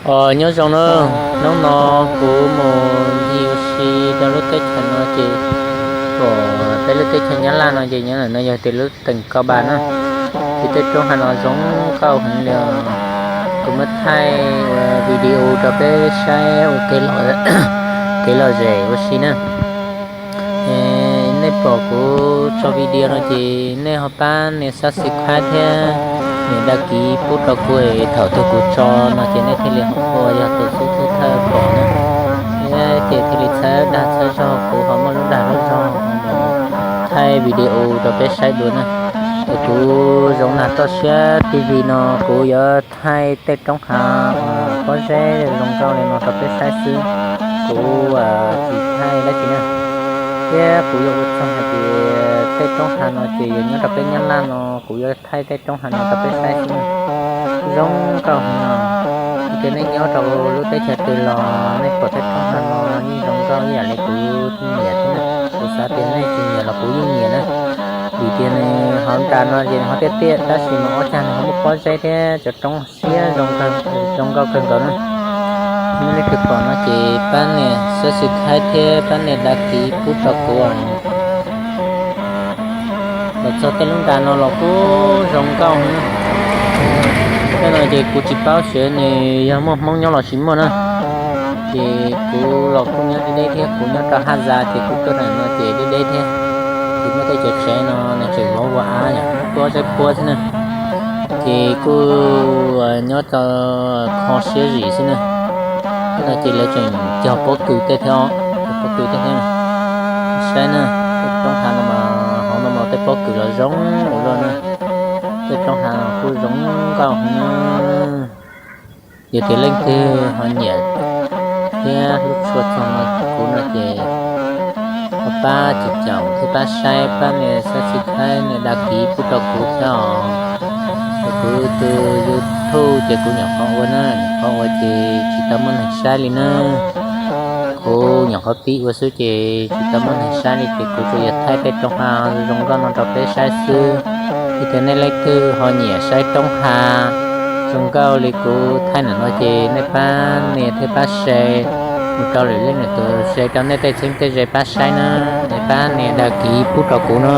Os, nyob zoo na, hnub no kuv mus ncig ua si rau lub teb chaws no ces, pom peb lub teb chaws Nyab Laj no ces nyob ntawm no yog tias lub teem Kau Bas na, ces tej roob hav no zoo nkauj heev li os. Kuv muab thaij ua video rau peb saib ua kev lom zem ua si na. Nej pom kuv tso video no ces nej ho pab nias subscribe thiab nias đăng ký pub rau kuv, thaum twg kuv tso no ces nej thiaj li ua yog tus xub thawj pom na, thiab ces thiaj li txhawb dag txhawb zog kuv ho muaj lub dag lub zog thaij video rau peb saib dua na. Es kuv Zoov Nag Toj Siab TV no kuv yuav thaij tej roob hav pob zeb zoo nkauj li no rau peb saib xwb, kuv tsis thaij dab tsi na. Thiab kuv yuav ua txog hais tias tej roob hav no ces yog nyob rau peb Nyab Laj no, kuv yuav thaij tej roob hav no rau peb saib xwb na. Zoo nkauj heev os. Tias nej nyob rau lub teb chaws twg los nej pom tej roob hav no yeej zoo nkauj ib yam li kuv nyiam thiab na. Kuv xav tias nej tsis nyiam los kuv yeej nyiam na, vim tias nws hauv nram no ces nws ho tiaj tiaj tab sis mas ob cag nws ho muaj pob zeb thiab cov roob siab zoo nkauj kawg nkaus na. Nej leej twg pom no ces pab nias subscribe thiab pab nias đăng ký pub rau kuv. Los txog tej lub nram no los kuj zoo nkauj heev. Tej no ces kuv tsis paub xyov nws yog muaj Hmoob nyob los tsis muaj na. Ces kuv los kuj nyob deb deb thiab, kuv nyob rau Haj Zas ces kuv tuaj rau no ces deb deb thiab. Ces muaj tej cov tsev no nws tseem vov vov av yom, pob zeb puab xwb na. Ces kuj nyob tau kho siab zim xwb na. Tej no ces lawv tseem cog pob kws tej thiab os, cog pob kws tej thiab. Saib na, tej roob hav no mas hauv no mas tej pob kws los zoo ua luaj na. Tej roob hav no kuj zoo nkauj heev na. Yog tias leej twg ho nyiam thiab hlub tshua txog no kuv no ces ho pab caum caum thiab pab saib, pab nias subscribe nias đăng ký pub rau kuv thiab os. Ces kuv tus YouTube ces kuv nyuam qhuav ua na, nyuam qhuav ua ces tsis tau muaj neeg saib li na. Kuv nyuam qhuav pib ua xwb ces tsis tau muaj neeg saib li ces kuv tsuas yog thaij tej roob hav zoo nkauj no rau peb saib xwb. Yog tias nej leej twg ho nyiam saib roob hav zoo nkauj li kuv thaij ntawm no ces nej pab nias thiab pab share mus rau lwm leej lwm tus, share rau nej tej txheeb tej ze pab saib na, nej pab nias đăng ký pub rau kuv na.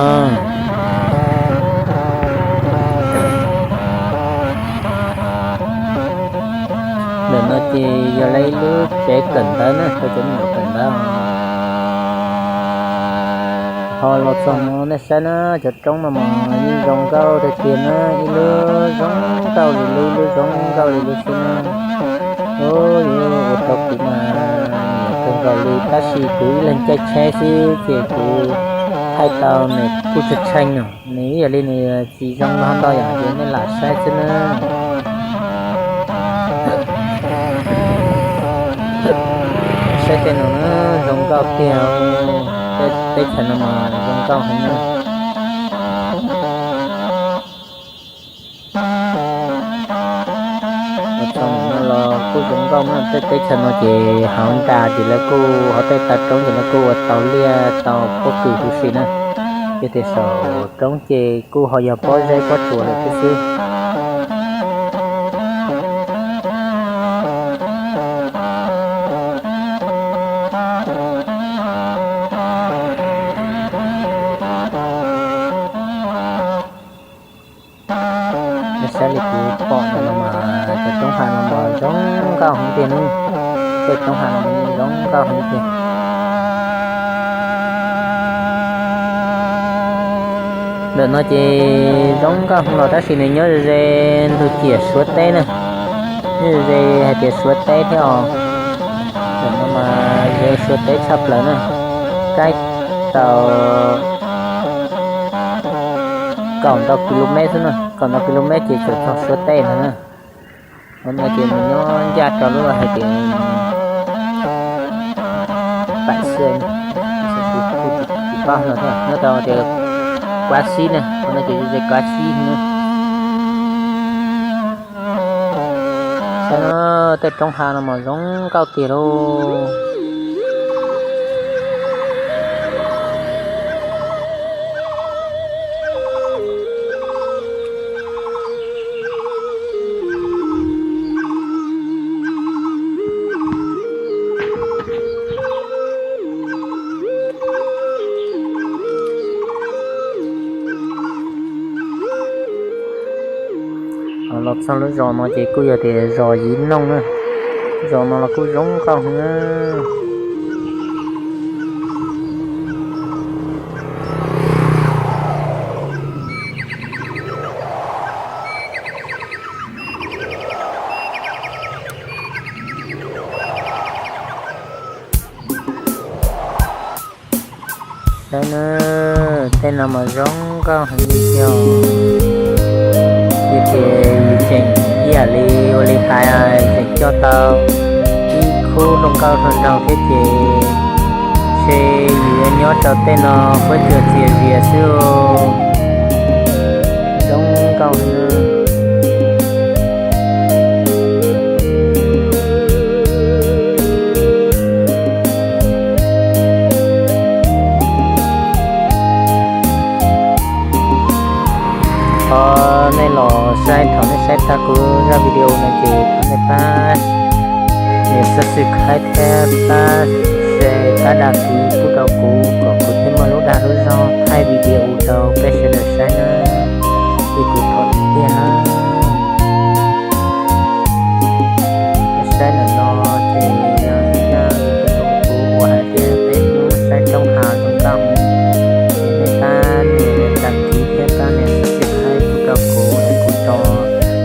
Ntawm no ces yog lawv ib lub tsev kawm ntawv na, rau cov me nyuam kawm ntawv. Ho los txog no nej saib na, cov roob no mas yeej zoo nkauj tiag tiag na, ib lub zoo nkauj li lub, ib lub zoo nkauj li lub xwb na. Ua rau kuv mas nyiam kawg nkaus li, tab sis kuv ib leeg caij tsheb xwb ces kuv thaij tau nws kuj tshee tshee no, nws ib yam li nws tsis zoo nkauj ntau yam ces nej lam saib xwb na. Saib tej no na, zoo nkauj tiag, teb chaws no mas zoo nkauj heev na. Los txog no los kuj zoo nkauj na, tej teb chaws no ces hauv nram ces lawv kuj, hauv tej taw roob ces lawv kuj ua tau liaj tau pob kws huv si na. Ces tias saum roob ces kuj ho yog pob zeb pob tsuas lawm thiab xwb. Nej saib li kuv pom no mas cov roob hav no mas zoo nkauj heev tiag ne. Tej roob hav no mas zoo nkauj heev tiag. Ntawm no ces zoo nkauj heev los tab sis nws nyob ze ntug ciam Suav teb na, nyob ze hais tias Suav teb thiab os. Ntawm no mas ze Suav teb tshaj plaws na, kaib tau kaum ntau ki lus mev xwb na, kaum ntau ki lus mev ces txawm txog Suav teb no na. Ua no ces nws nyob ncaj rau lub hais tias pam xwb, kuv tsis paub no thiab, nyob rau tias Kuav Xib na, ua no ces ze Kuav Xib na. Saib tej roob hav no mas zoo nkauj tiag lauj. Los txog lub zos no ces kuj yog tias zos Yiv Nooj na. Zos no los kuj zoo nkauj heev na. Saib na, tej no mas zoo nkauj heev li thiab. Yus ces yus tseem ib yam li ua li hais, tseem coj tau ib khub hluas nkauj hluas nraug thiab ces ntshe yus yuav nyob rau tej no fuab cua txias zias xwb. Zoo nkauj heev. Thov nej los saib, thaum nej saib tag kuv zaj video no ces thov nej pab nias subscribe thiab pab share pab đăng ký pub rau kuv kom kuv thiaj muaj lub dag lub zog thaij video rau peb sawv daws saib na. Ces kuv thov tiag na. Saib ntawm no ces yog ib zaj kuv uas hais tias peb lub saib roob hav zoo nkauj heev. Ces nej pab nias đăng ký thiab pab nias subscribe pub rau kuv es kuv tso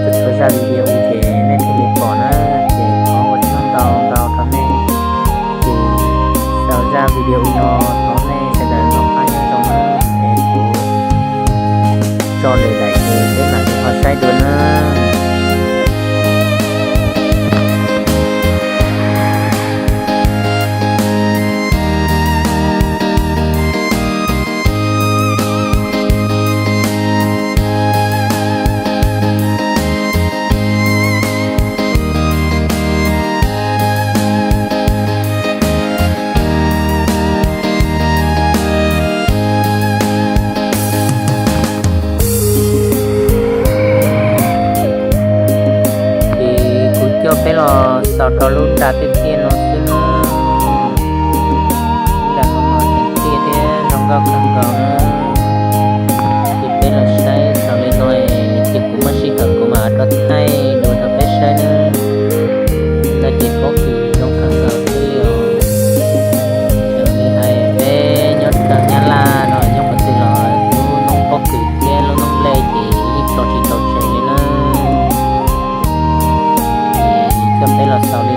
txhua txhua zaj video ces nej thiaj li pom na. Ces thov ua tsaug ntau ntau rau nej. Ces sau zaj video no thov nej sawv daws noj qab nyob zoo na. Es kuv tso lwm daim ces peb mam li ho saib dua na. Ces kuv coj peb los xaus rau lub nra tiaj tiaj no xwb na. Lub nra no mas tseem tiaj thiab zoo nkauj kawg nkaus na. Ces peb los saib xaus li no, ces kuv muaj sij hawm kuv mam rov thaij dua rau peb saib na. No ces pob kws zoo kawg nkaus thiab li os. Raws li hais peb nyob rau Nyab Laj no nyob qhov twg los lub noob pob kws thiab lub noob nplej ces yeej tso tsis tau tseg li na. Ces coj peb los xaus li